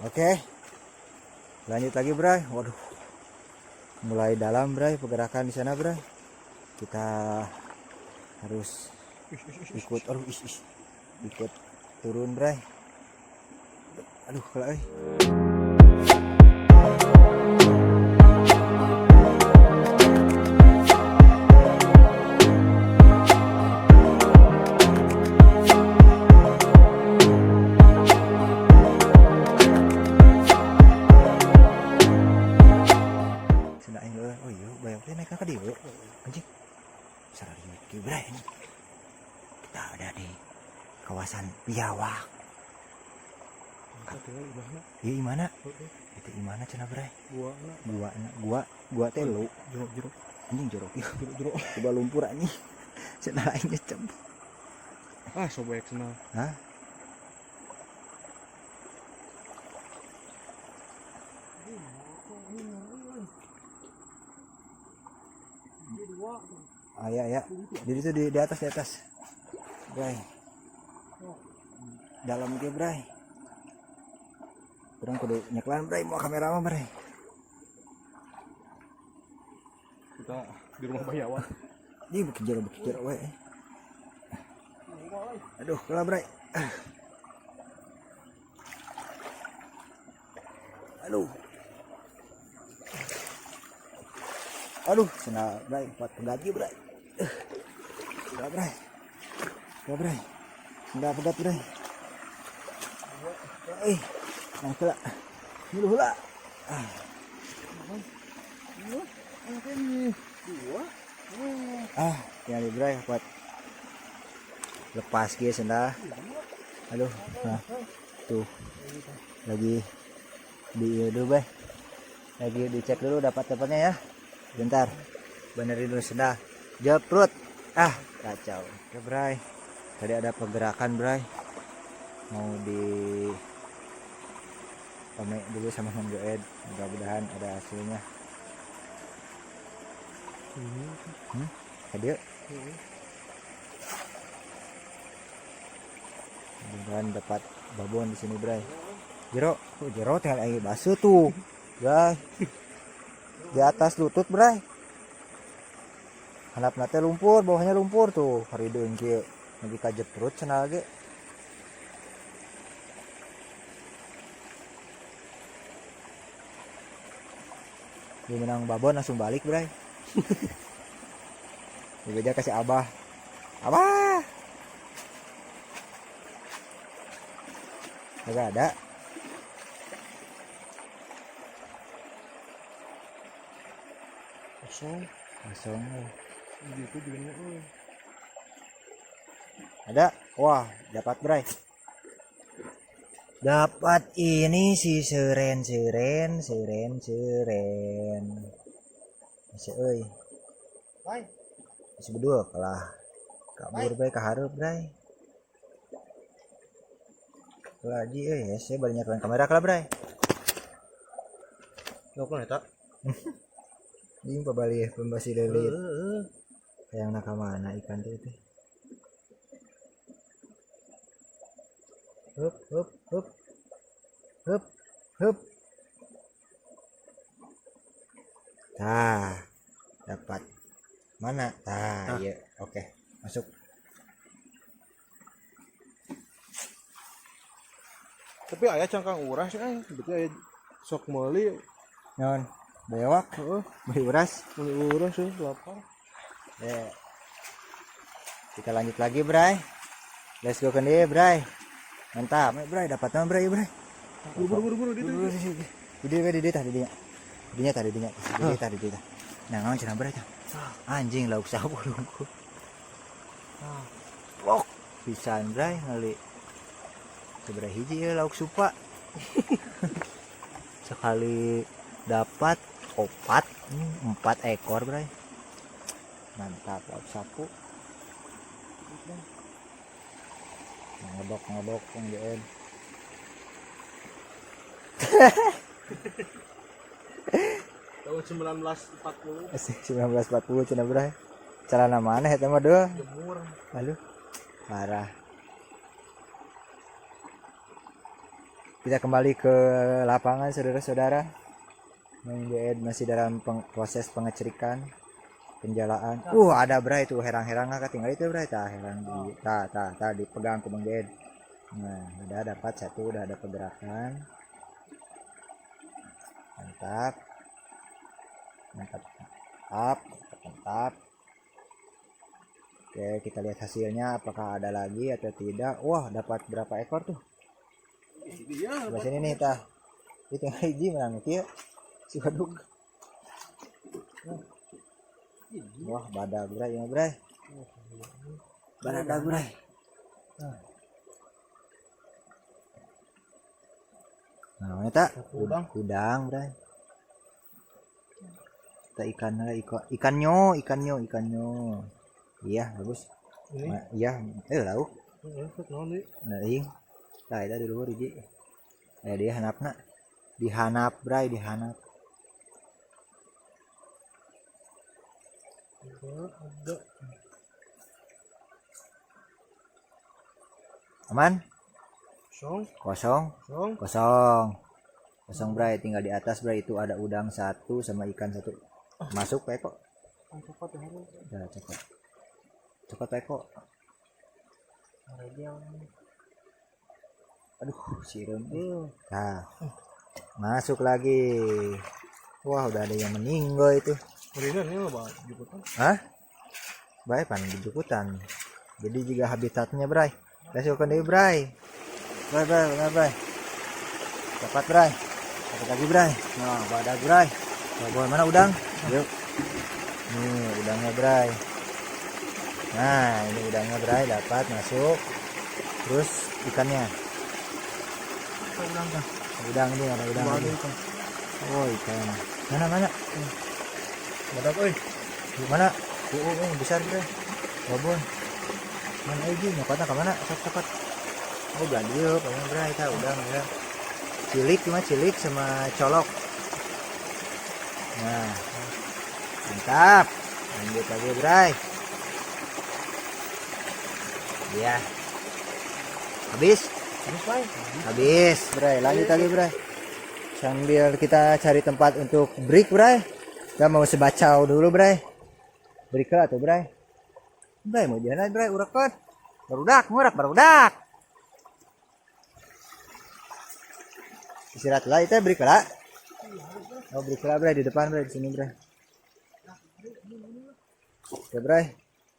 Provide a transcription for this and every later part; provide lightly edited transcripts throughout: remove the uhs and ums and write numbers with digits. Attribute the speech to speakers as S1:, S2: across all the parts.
S1: Oke. Lanjut lagi, Bray. Waduh. Mulai dalam, Bray, pergerakan di sana, Bray. Kita harus ikut, aduh, is, is. Ikut turun, Bray. Aduh, kalau euy. Cenah aing heula. Oh iya, bayang teh naik ka dieu. Anjing. Sararieu kieu, Bray, anjing. Kita ada di kawasan Biawak. Iya, imahna? Itu imahna cenah, Bray.
S2: Gua
S1: Gua gua gua teh lu.
S2: Jero jero.
S1: Anjing, jorok ieu.
S2: Jero jero.
S1: Coba lumpur anjing. Cenah aing nyecep.
S2: Ah, sobek senang.
S1: Hah? Ah ya ya. Jadi itu di atas, di atas. Bray. Dalam ke, Bray. Kurang kudu nyeklan, Bray, mau kamera mah, Bray.
S2: Kita di rumah Bayawan.
S1: Ini bukit jero, bukit jero we. Aduh, kalah, Bray. Ah. Aduh. Aduh, sena Bray, buat penggaji, Bray. Enggak, Bray. Enggak, Bray. Enggak pegat, Bray. Eh, nah heula. Ngilu heula. Ah. Ah, tinggal di Bray buat lepas kieu senda. Aduh, nah. Tuh. Lagi di ieu dulu, Bay. Lagi dicek dulu dapat-dapatnya ya. Bentar. Benerin dulu senda. Jeprut. Ah, kacau. Oke, Bray. Tadi ada pergerakan, Bray. Mau di ome dulu sama Mang Joed. Mudah-mudahan ada hasilnya. Hmm? Tadi mudah-mudahan dapat babon di sini, Bray. Jero, oh, jero tinggal air basuh tuh, Bray. Di atas lutut, Bray. Handapna teh lumpur, bawahnya lumpur tuh. Harideung kieu. Lagi kajet perut cenah ge. Dia menang babon langsung balik, Bray. Dibeja kasih abah. Abah. Kagak ada.
S2: Kosong.
S1: Kosong.
S2: Gitu juga nya euy.
S1: Ada. Wah, dapat, Bray. Dapat ini si seren seren seren seren. Masih euy.
S2: Bye.
S1: Masih berdua kalah. Kabur, Bray, kahareup, Bray. Lagi euy, ya saya bari nyekelan kamera kalah, Bray.
S2: Lakukan eta.
S1: Ini pabali pembasi leulit.
S2: Heeh.
S1: Hayang nak ka mana ikan teh teh. Hup hup hup. Hup hup. Tah, dapat. Mana? Tah,
S2: Tah.
S1: iya. Oke, masuk.
S2: Tapi aya cangkang uras euy, berarti aya sok meuli.
S1: Non, bewak,
S2: Heeh,
S1: beli uras.
S2: Meuli uras euy, lapar.
S1: Ya. Kita lanjut lagi, Bray. Let's go ke dia, Bray. Mantap, eh, Bray, dapat naon, Bray, Bray.
S2: Buru buru buru buru di
S1: Buru, buru, buru. Di dia, di dia, tah, di dia. Di dia, tah, di dia, di dia, tah, di dia, tah. Nah, naon cenah, Bray, tah? Anjing, lauk sapu lungku. Plok, pisan, Bray, ngali. Seberapa hiji ya lauk supa. Sekali dapat opat, 4 ekor, Bray. Mantap lauk sapu. Ngedok ngedok yang JN.
S2: Tahun 1940.
S1: Asik, 1940 cenah, Bray. Celana mana eta mah deuh?
S2: Jemur.
S1: Aduh, parah. Kita kembali ke lapangan, saudara-saudara. Mang Joed masih dalam proses pengecerikan, penjalaan. Ada bray itu herang-herang tinggal itu bray, tah herang di tah tah tah dipegang ku Bang Joed. Nah, udah dapat satu, udah ada pergerakan. Mantap. Mantap. Mantap, mantap. Oke, kita lihat hasilnya apakah ada lagi atau tidak. Wah, dapat berapa ekor tuh?
S2: Iya.
S1: Sebelah sini nih tah. Itu hiji menang kieu. Si waduk. Wah, badak bray, ya bray. Badak bray. Nah, eta
S2: Udang.
S1: Udang bray. Kita ikan lah, ikannya, ikannya, ikannya. Iya, bagus.
S2: Ini.
S1: Iya, lauk.
S2: Heeh, sok naon deui?
S1: Nah, ing. Tah eta di luhur hiji. Dia hanapna. Dihanap bray, dihanap.
S2: Ada.
S1: Aman?
S2: Kosong.
S1: Kosong.
S2: Kosong.
S1: Kosong. Kosong bray, tinggal di atas bray itu ada udang satu sama ikan satu. Masuk Pak Eko.
S2: Cokot ya.
S1: Udah cokot. Cokot Pak Eko. Aduh, sirum. Nah, masuk lagi. Wah, udah ada yang meninggal itu.
S2: Merinan ini loh, Bang, jukutan.
S1: Hah? Baik, pan jukutan. Jadi juga habitatnya, Bray. Let's go deui, Bray. Bray, bray, bray, bray. Dapat, Bray. Dapat lagi, Bray. Nah, badak, Bray. Bawa mana udang? Yuk. Nih, udangnya, Bray. Nah, ini udangnya, Bray, dapat masuk. Terus ikannya.
S2: Udang kan?
S1: Udang ini ada udang lagi. Oh, ikan. Mana mana?
S2: Badak euy.
S1: Mana? Oh, besar bro. Babon. Mana aja nyokotna ka mana? Sok cokot. Oh, belah dieu, paling bray eta udang ya. Cilik cuma cilik sama colok. Nah. Mantap. Lanjut lagi, bray. Iya. Habis?
S2: Habis, Bray.
S1: Habis, bray. Lanjut lagi, bray. Sambil kita cari tempat untuk break, bray. Kita mau sebacau dulu, bray. Break lah tuh, bray. Bray, mau jalan, bray. Urekeun. Barudak, ngurak, barudak. Istirahat lah, itu break lah. Oh, break lah, bray. Di depan, bray. Di sini, bray. Oke, bray.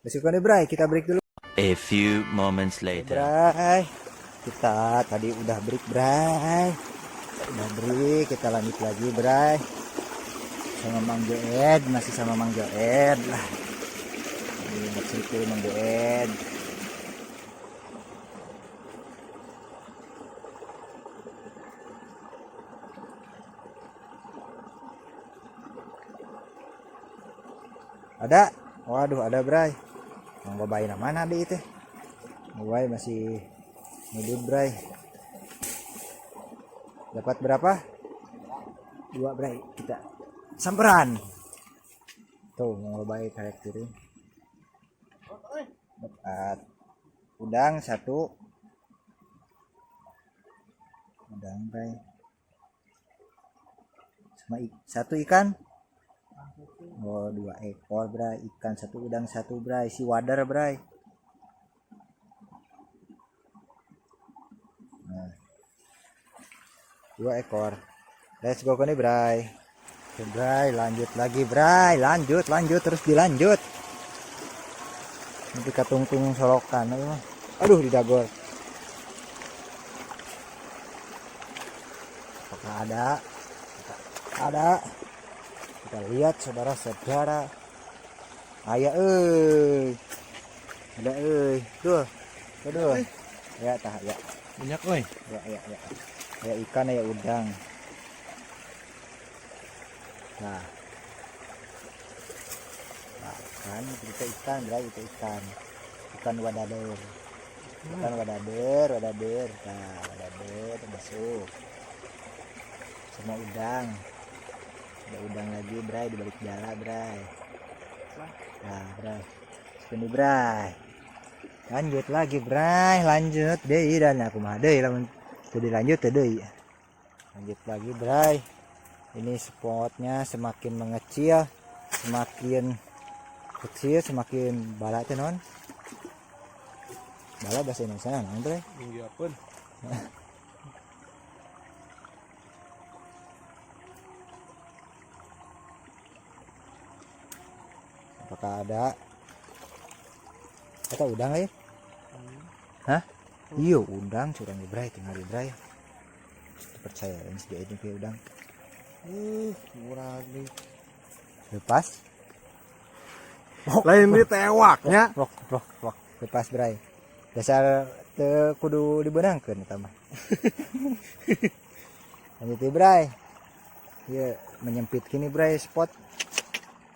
S1: Besok nih, bray. Kita break dulu.
S3: A few moments later.
S1: Bray. Kita tadi udah break, bray. Udah break, kita lanjut lagi, bray. Sama Mang Joed, masih sama Mang Joed lah. Ini ngecek dulu Mang Joed. Ada? Waduh, ada, bray. Mang Babai mana di itu? Babai masih ngedut, bray. Dapat berapa? 2, bray. Kita samperan. Tuh, mau lebay karek turun. Dapat udang 1. Udang, bray. Sama 1 ikan. Oh, 2 ekor, bray. Ikan 1, udang 1, bray. Si wader, bray. Nah, 2 ekor. Let's go nih, bray. Oke, bray, lanjut lagi, bray. Lanjut, lanjut, terus dilanjut. Nanti katungtung solokan, ayo mah. Aduh, didagor. Apakah ada? Apakah ada? Kita lihat, saudara-saudara. Aya euy. Ada euy. Tuh. Tuh. Ya, tah, ya.
S2: Banyak euy.
S1: Ya, ya, ya. Ya ikan ya udang. Nah. Nah, kan kita ikan, bray, itu ikan. Ikan wadader. Ikan wadader, wadader. Nah, wadader masuk. Sama udang. Ada udang lagi, bray, di balik jala, bray. Nah, bray. Sini, bray. Lanjut lagi, bray, lanjut deh dan aku mah deui lamun Teu dilanjut teu deui. Lanjut lagi, Bray. Ini spotnya semakin mengecil, semakin kecil, semakin bala teh naon? Bala bahasa Indonesia naon, Bray?
S2: Minggiapeun.
S1: Apakah ada? Atau udang ya? Hah? Iya, udang curang di Bray, tinggal di Bray. Percaya ini si ini kayak udang.
S2: Murah nih.
S1: Lepas.
S2: Lain ditewaknya.
S1: Rok, rok, rok. Lepas, Bray. Dasar teu kudu dibeunangkeun eta mah. Lanjut ya, Bray. Iya, menyempit kini, Bray, spot.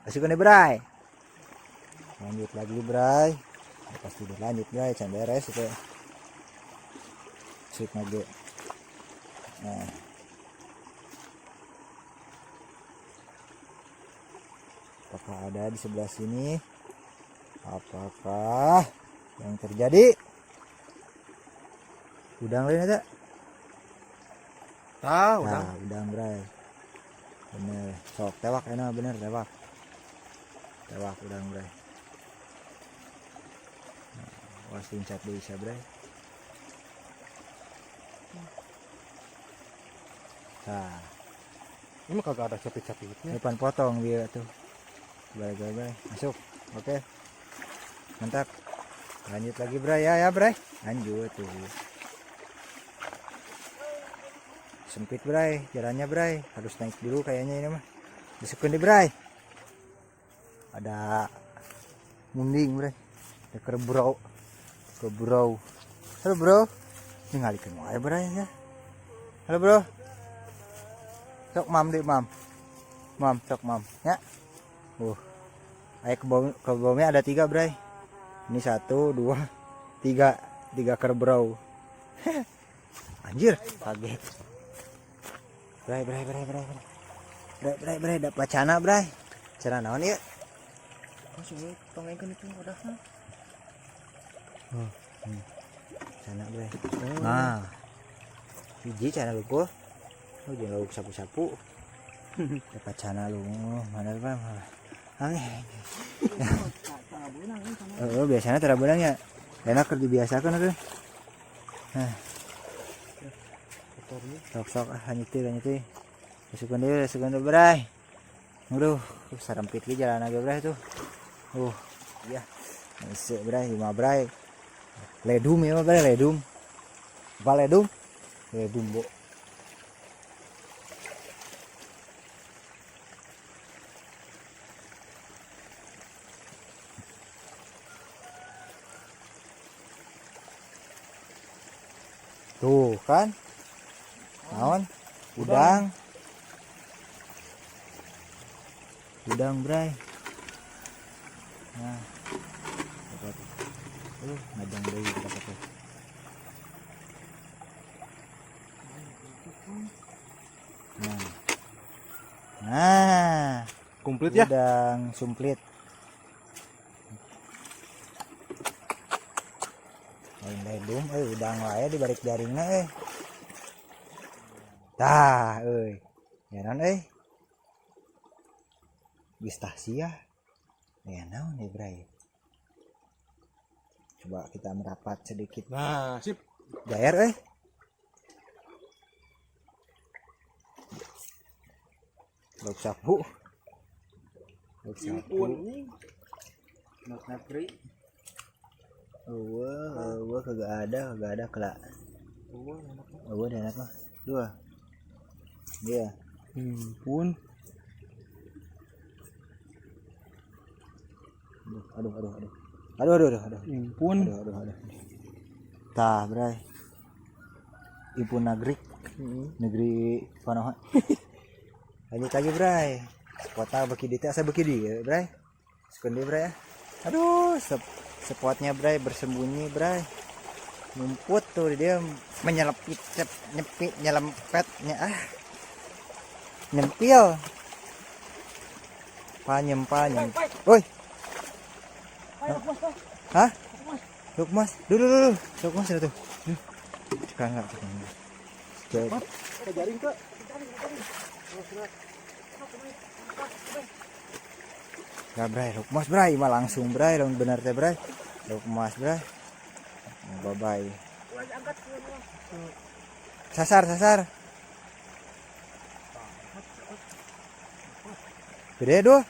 S1: Masukkan deh, Bray. Lanjut lagi, Bray. Ya, pasti dilanjut, Bray, can beres itu. Sip lagi. Nah. Apakah ada di sebelah sini? Apakah yang terjadi? Udang lain ada?
S2: Tah, udang.
S1: Nah, udang, Bray. Bener. Sok tewak enak bener tewak. Tewak udang, Bray. Nah, awas loncat deui sia, Bray. Nah.
S2: Ini mah kagak ada capit-capitnya.
S1: Depan potong dia tuh. Bray, bray, bray. Masuk. Oke. Mantap. Lanjut lagi, Bray ya, ya, Bray. Lanjut tuh. Sempit, Bray, jalannya, Bray. Harus naik dulu kayaknya ini mah. Masukin deh, Bray. Ada munding, Bray. Ada kerbau. Kerbau. Halo, Bro. Ini ngalikeun wae, Bray ya. Halo, Bro. Sok mam deh, mam. Mam, sok mam. Ya. Ayo ke bawahnya ada 3, Bray. Ini 1, 2, 3. 3 kerbau. Anjir, kaget. Bray, bray, bray, bray, bray. Bray, bray, bray, dapat cana, Bray. Cana naon ieu?
S2: Oh, sini tongengkeun itu udahna.
S1: Oh, Cana, Bray. Nah. Hiji cana lukur. Oh, jangan lauk sapu-sapu. Dapat cana lu. Mana, Bray? Aneh. Oh, biasanya tara beunang ya. Enak keur dibiasakeun atuh. Nah. Sok-sok ah, lanjut deui, lanjut deui. Masukkeun deui, masukkeun deui, Bray. Aduh, sarempit ge jalan ge, Bray tuh. Ya. Hese, Bray, lima Bray. Ledum ya, Bray, ledum. Apa ledum? Ledum, Bu. Tuh kan. Naon? Udang. Udang, Bray. Nah. Dapat. Ngajang deui dapat tuh. Nah. Nah.
S2: Komplit ya?
S1: Udang sumplit. Lain ledum euy, udang wae di balik jaringna euy. Tah euy. Ya naon euy? Geus tah sia. Ya naon ya, Bray? Coba kita merapat sedikit.
S2: Nah, sip.
S1: Jair euy. Lauk sapu. Lauk sapu. Lauk napri. Eueuh, eueuh kagak ada, kagak ada kelak. Eueuh dan apa? Dua. Iya.
S2: Himpun.
S1: Aduh, aduh, aduh, aduh. Aduh, aduh, aduh, aduh.
S2: Himpun.
S1: Aduh, aduh, aduh. Tah, Bray. Impun Nagrik. Negeri Konoha. Lanjut lagi, Bray. Spotnya beki di teh asa beki di, ya, Bray. Sukun di, Bray ya. Aduh, spotnya, Bray, bersembunyi, Bray. Ngumput tuh dia menyelepit, nyepit, nyelempetnya, ah. Nyempil. Panyempal, nyem. Woi. Hah? Lukmas. Dulu, dulu, dulu. Lukmas ada tuh. Cekang enggak, cekang enggak. Cek.
S2: Jaring teu.
S1: Ya bray, lauk emas bray, mah langsung bray, lamun bener teh bray. Lauk emas bray. Bye bye. Sasar, sasar. Gede doh.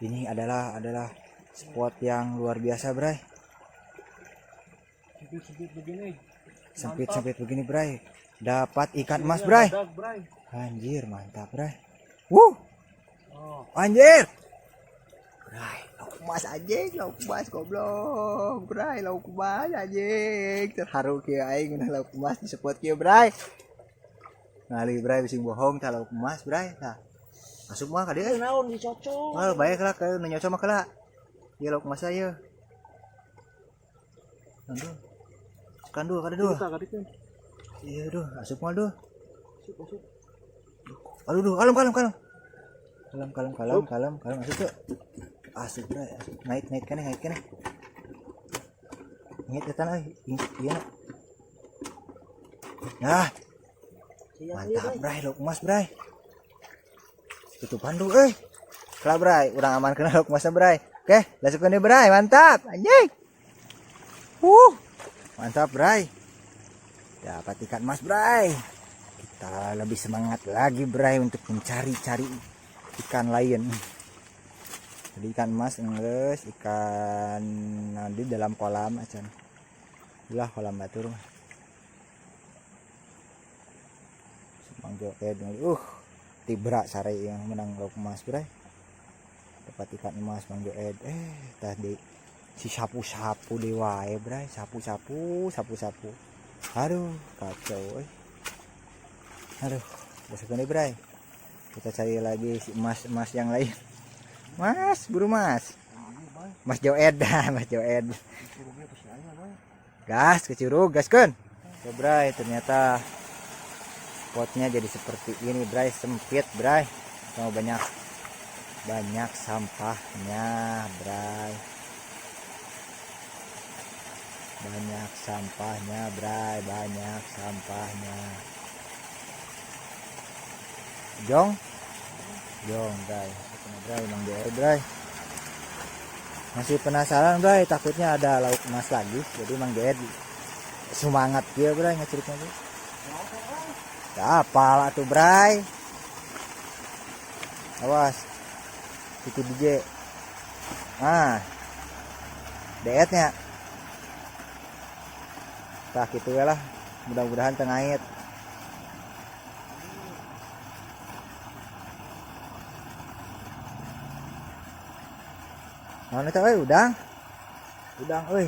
S1: Ini adalah spot yang luar biasa, bray.
S2: Sempit-sempit begini.
S1: Sempit-sempit begini, bray. Dapat ikan emas, bray. Anjir, mantap, bray. Wuh. Anjir. Bray, lauk emas anjing, lauk emas goblok. Bray, lauk emas anjing. Terharu kieu aing ngeunah lauk emas di spot kieu, bray. Ngali bray bising bohong tah lauk emas, bray. Tah. Asup mah ka dieu.
S4: Naon dicocok.
S1: Wah, baik lah ke nu nyocok mah keula. Ieu lauk emas ieu. Aduh. Kan dua, kada dua. Iya, duh, asup mah duh.
S2: Asup, asup.
S1: Aduh, duh, kalem, kalem, kalem. Kalem, kalem, kalem, kalem, kalem, asup tuh. Asup, bray, asup. Naik, naik kene, naik kene. Ingat eta euy, ieu. Nah. Mantap, bray, lauk emas, bray. Tutupan dulu, euy. Kelah, bray, urang aman kena lauk emasna, bray. Oke, langsung deh, bray, mantap, anjing. Mantap, bray. Dapat ikan emas, bray. Kita lebih semangat lagi, bray, untuk mencari-cari ikan lain. Jadi ikan emas enggeus, ikan di dalam kolam acan. Ulah kolam batur mah. Mang Joed, tibra sare yang menang lauk emas, bray. Dapat ikan emas Mang Joed. Tadi si sapu-sapu deui wae, bray. Sapu-sapu, sapu-sapu. Aduh, kacau euy. Aduh, besok ini, bray. Kita cari lagi si emas-emas yang lain. Mas, buru mas. Mas Joed, Mas Joed. Gas ke curug, gaskeun. Oke, bray, ternyata spotnya jadi seperti ini, bray, sempit, bray. Sama banyak sampahnya, bray. Banyak sampahnya, bray, banyak sampahnya. Jong, jong, bray. Bray, Bang Joed, bray. Masih penasaran, bray, takutnya ada lauk emas lagi. Jadi Mang Joed semangat dia, bray, ngeceritnya, bray. Ya, apalah tuh, bray. Awas. Itu DJ. Nah. Deetnya. Tah gitu ya lah. Mudah-mudahan tengait. Mana eta euy udang? Udang euy.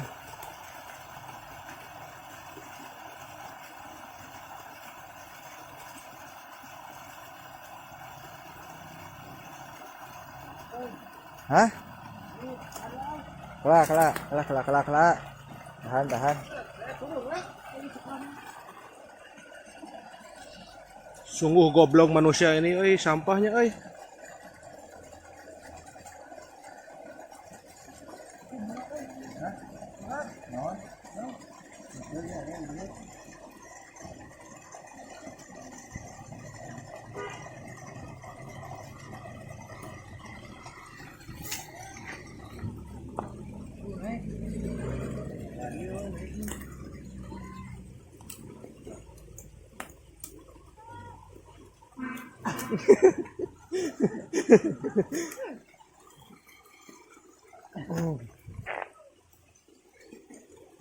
S1: Hah? Kelak, kelak, kelak, kelak, kelak, kelak. Tahan, tahan.
S2: Sungguh goblok manusia ini, euy, sampahnya, euy.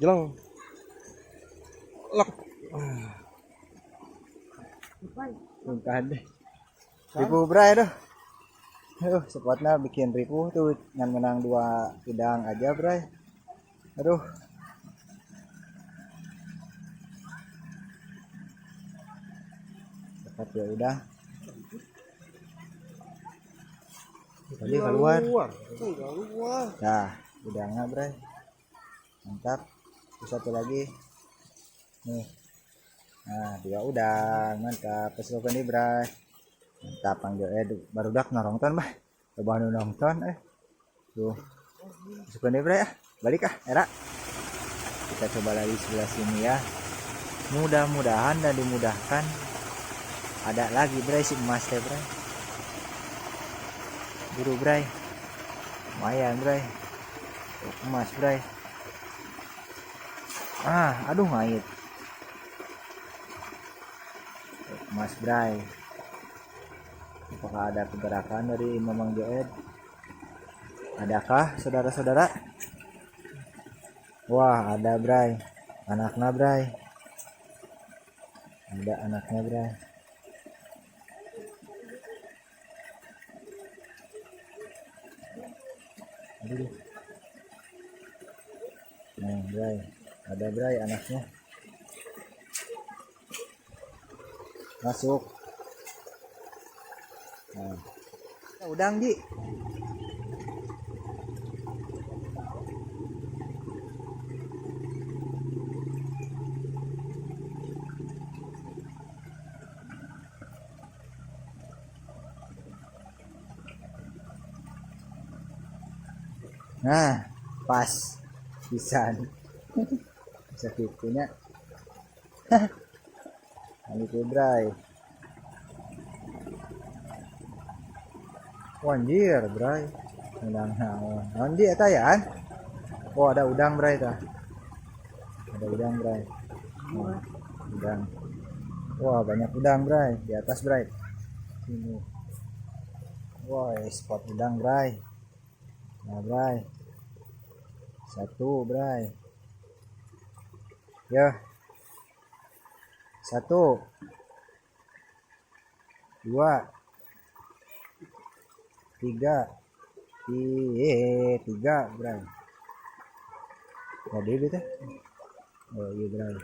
S2: Jelang. Lok.
S1: Bukan deh. Ribu bray tuh. Aduh, spotnya bikin ribu tuh ngan menang 2 idang aja, bray. Aduh. Dapat ya udah. Tadi keluar. Nah, udangnya, bray. Mantap. Terus satu lagi. Nih. Nah, 2 udang. Mantap. Pesukan nih, bray. Mantap, Mang Joed. Barudak norongton, bah. Loba nu nonton eh. Tuh. Masukkeun deui, Bray, ah. Balik ah, era. Kita coba lagi sebelah sini ya. Mudah-mudahan dan dimudahkan ada lagi, Bray, si emas teh, Bray. Buru, Bray. Lumayan, Bray. Tuh, emas, Bray. Ah, aduh, ngait. Tuh, emas, Bray. Apakah ada pergerakan dari Mamang Joed? Adakah, saudara-saudara? Wah, ada, Bray. Anaknya, Bray. Ada anaknya, Bray. Aduh. Nah, Bray. Ada, Bray, anaknya. Masuk. Nah. Udang, Ji. Nah, pas pisan. Bisa kitunya. Lanjut ya, Bray. Wah, anjir, Bray. Udang naon? Naon di eta ya? Oh, ada udang, Bray, tah. Ada udang, Bray. Oh, udang. Wah, banyak udang, Bray. Di atas, Bray. Sini. Wah, spot udang, Bray. Nah, Bray. Satu, Bray. Ya. Satu. Dua. Tiga. Iya, tiga, Bray. Tadi itu teh. Oh iya, Bray.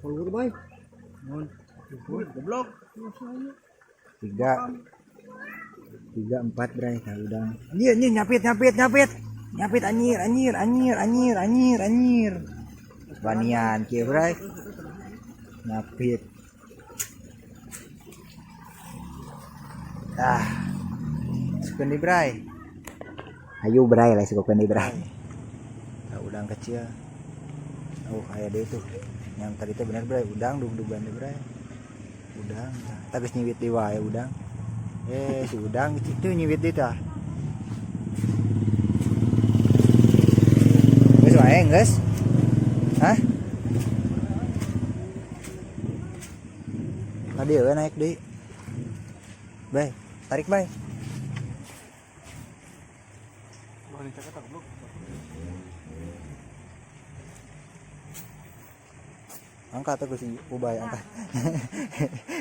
S2: Kalau bay. Goblok.
S1: Tiga. Tiga, empat, Bray. Nah, udang. Anjir, anjir, nyapit, nyapit, nyapit. Nyapit, anjir, anjir, anjir, anjir, anjir, anjir. Banian, kieu, Bray. Nyapit. Ah. Sukeun di, Bray. Ayo, Bray lah, sukeun di, Bray. Nah, udang kecil. Oh, kayak dia tuh. Yang tadi teh bener, Bray, udang dug-dugan deh, Bray. Udang. Tah geus nyiwit di wae udang. Eh, si udang itu nyiwit di tah. Geus wae, geus. Hah? Tadi we naik deui. Bay, tarik, Bay.
S2: Wah, ini cakep goblok.
S1: Angkat aku si Ubay, angkat.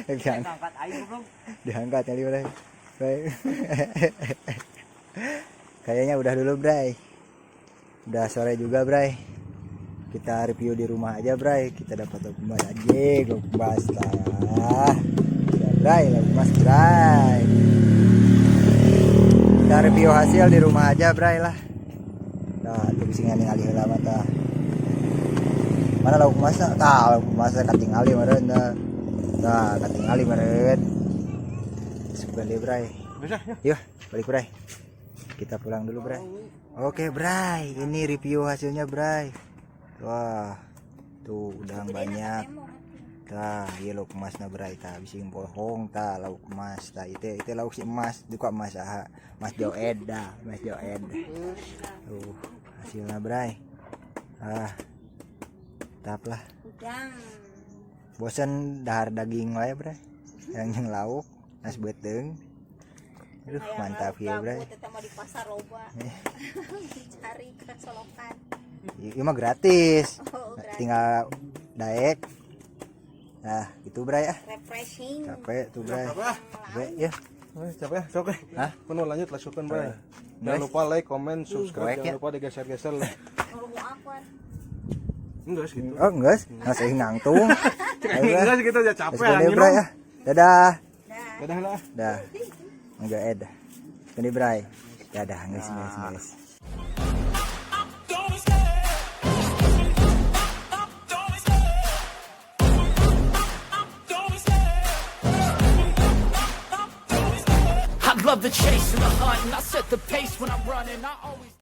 S1: Diangkat.
S4: Angkat aing, goblok.
S1: Diangkat kali, Bray. Bray. Kayaknya udah dulu, Bray. Udah sore juga, Bray. Kita review di rumah aja, Bray. Kita dapat lauk emas aja, lauk emas lah. Ya, Bray, lauk emas, Bray. Kita review hasil di rumah aja, Bray lah. Nah, itu bisa ngali heula mah tah. Mana lauk emasnya? Tah, lauk emasnya katingali meureun tah. Tah, katingali meureun. Sugan deh, Bray.
S2: Bisa ya.
S1: Yuk, balik, Bray. Kita pulang dulu, Bray. Oke, Bray. Ini review hasilnya, Bray. Wah, tuh udang banyak. Tah, ieu lauk emasna, Bray, tah bisi bohong tah lauk emas tah itu lauk si emas duka emas saha? Mas Joed dah, Mas Joed. Tuh, hasilnya, Bray. Ah. Tap lah.
S5: Udang.
S1: Bosan dahar daging wae, Bray. Yang yang lauk, nasi beuteung. Aduh,
S5: Hayang
S1: mantap
S5: lauk
S1: ya,
S5: gabut,
S1: Bray.
S5: eta mah di pasar loba. Dicari ke solokan.
S1: Ini mah gratis.
S5: Oh, gratis.
S1: Tinggal daek. Nah, itu, Bray, ah.
S5: Refreshing.
S1: Capek tuh, Bray.
S2: Capek ah.
S1: Capek ya.
S2: Eh, capek ya, sok eh.
S1: Hah?
S2: Penuh lanjut lah sukeun, Bray. Jangan
S1: Guys.
S2: lupa like, comment, subscribe,
S1: Cuek
S2: jangan
S1: ya.
S2: lupa digeser-geser lah.
S5: Ngurungu apa?
S2: Enggak segitu.
S1: Oh, enggak. Nggak sih nangtung. Ayo, Bray.
S2: Enggak segitu aja capek
S1: Terus
S2: anjing.
S1: Bray ya. Dadah.
S5: Dah.
S2: Dadah lah.
S1: Dah. Enggak dah. Ini, Bray. Dadah, guys, guys, guys.
S4: the chase and the hunt, and I set the pace when I'm running. I always